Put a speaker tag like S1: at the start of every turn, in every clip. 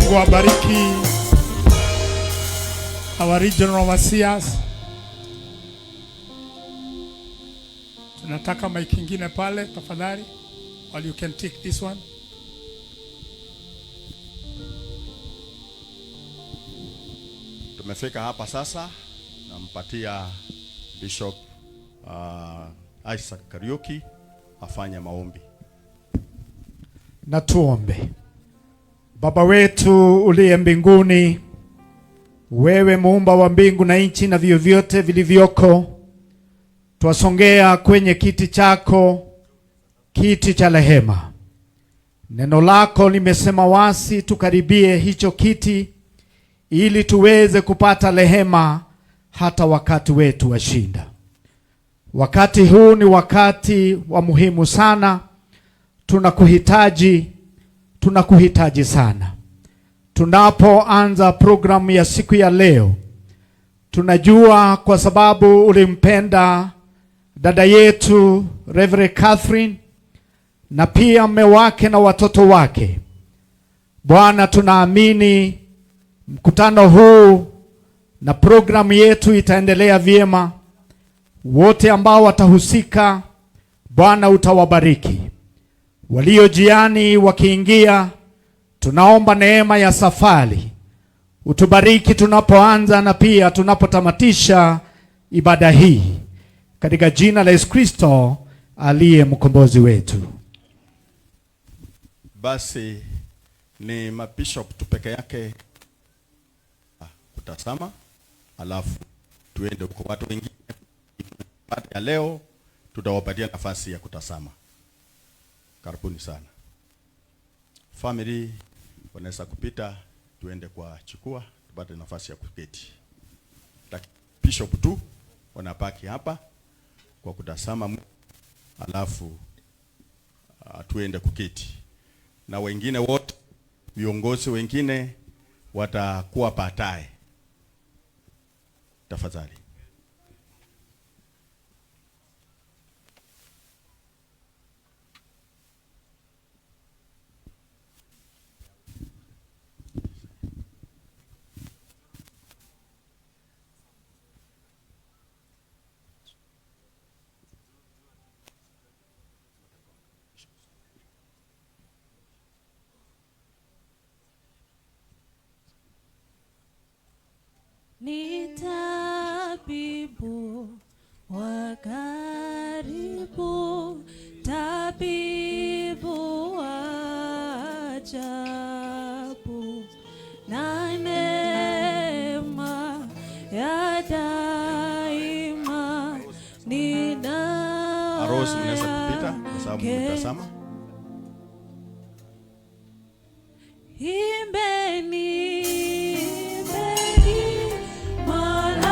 S1: Mungu awabariki our regional overseers. Tunataka mic ingine pale tafadhali. While you can take this one.
S2: Tumefika hapa sasa, nampatia Bishop Isaac Kariuki afanye maombi.
S1: Na tuombe. Baba wetu uliye mbinguni, wewe muumba wa mbingu na nchi na vyovyote vilivyoko, twasongea kwenye kiti chako, kiti cha rehema. Neno lako limesema wasi tukaribie hicho kiti ili tuweze kupata rehema hata wakati wetu wa shinda. Wakati huu ni wakati wa muhimu sana. Tunakuhitaji, tunakuhitaji sana. Tunapoanza programu ya siku ya leo, tunajua kwa sababu ulimpenda dada yetu Reverend Catherine na pia mume wake na watoto wake. Bwana, tunaamini mkutano huu na programu yetu itaendelea vyema. Wote ambao watahusika, Bwana utawabariki. Walio jiani wakiingia, tunaomba neema ya safari. Utubariki tunapoanza na pia tunapotamatisha ibada hii, katika jina la Yesu Kristo aliye mkombozi wetu.
S2: Basi ni mabishop tu peke yake kutazama, alafu tuende huko. Watu wengine baada ya leo tutawapatia nafasi ya kutazama. Karibuni sana. Family wanaweza kupita, tuende kwa chukua tupate nafasi ya kuketi. Lakini bishop tu wanabaki hapa kwa kutazama, alafu tuende kuketi, na wengine wote viongozi wengine watakuwa baadaye. Tafadhali.
S3: Ni tabibu wa karibu, tabibu wa ajabu, na neema ya daima ni dawa
S2: Rose, mnaweza kupita kwa sababu
S3: yake.
S2: mmetazama.
S3: Imbeni, imbeni, malaika,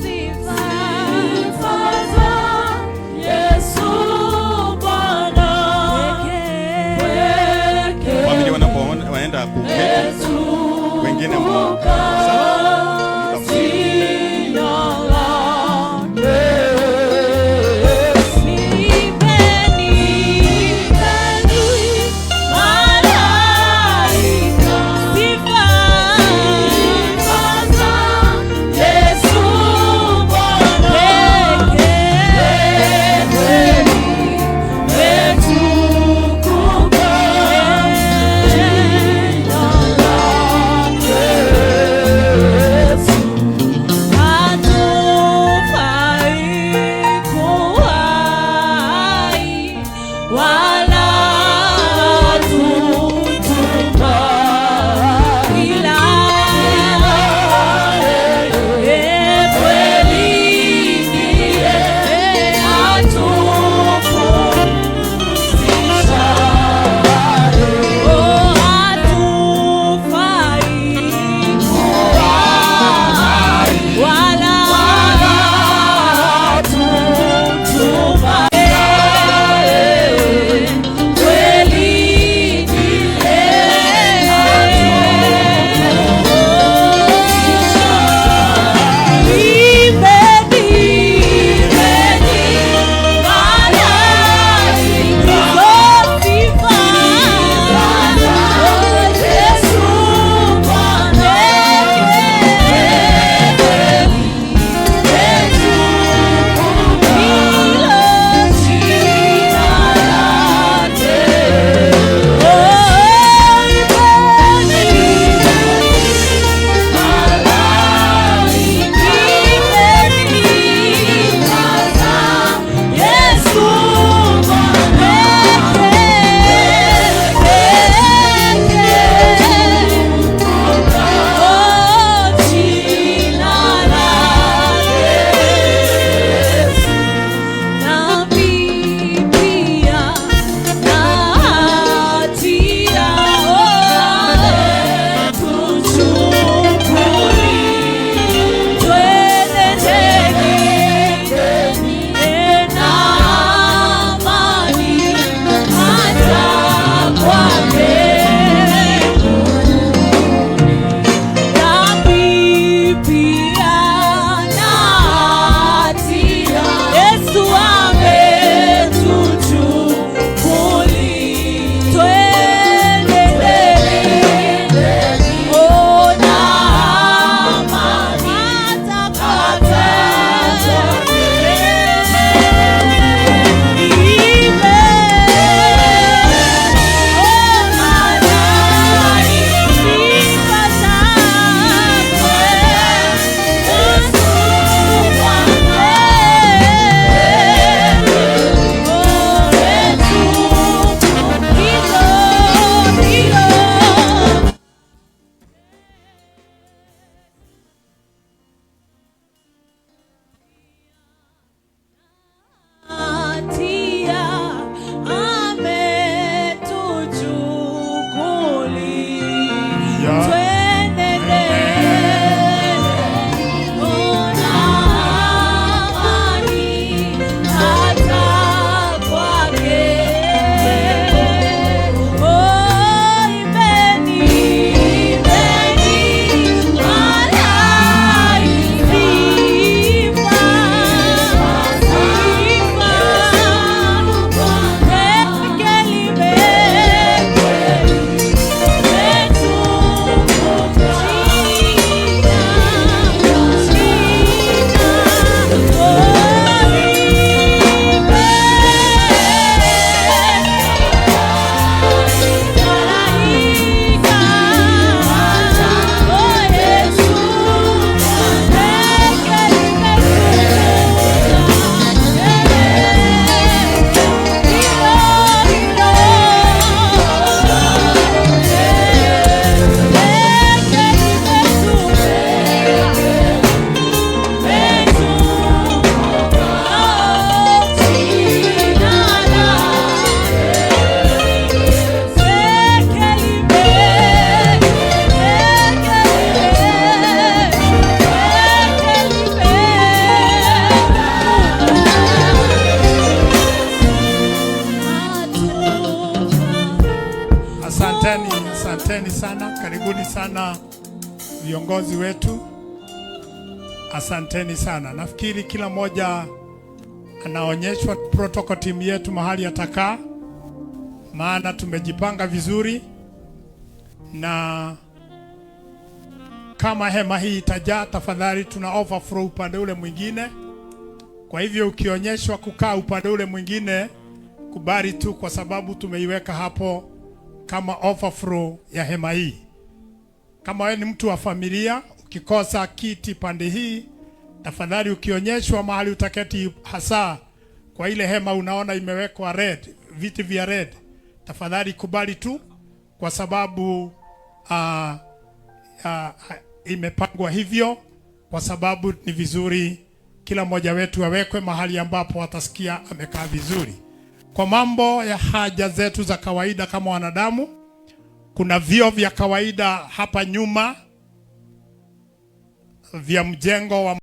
S3: sifa za Yesu Bwana pekee.
S2: Familia wanapoenda kuketi, wengine muda mfupi.
S3: Jina lake. Imbeni, imbeni, malaika.
S1: sana, karibuni sana viongozi wetu, asanteni sana. Nafikiri kila mmoja anaonyeshwa protocol team yetu mahali atakaa, maana tumejipanga vizuri, na kama hema hii itajaa, tafadhali tuna overflow upande ule mwingine. Kwa hivyo ukionyeshwa kukaa upande ule mwingine, kubali tu, kwa sababu tumeiweka hapo kama overflow ya hema hii. Kama wewe ni mtu wa familia, ukikosa kiti pande hii, tafadhali ukionyeshwa mahali utaketi, hasa kwa ile hema unaona imewekwa red, viti vya red, tafadhali kubali tu, kwa sababu imepangwa hivyo, kwa sababu ni vizuri kila mmoja wetu awekwe mahali ambapo atasikia amekaa vizuri. Kwa mambo ya haja zetu za kawaida kama wanadamu, kuna vyoo vya kawaida hapa nyuma vya mjengo wa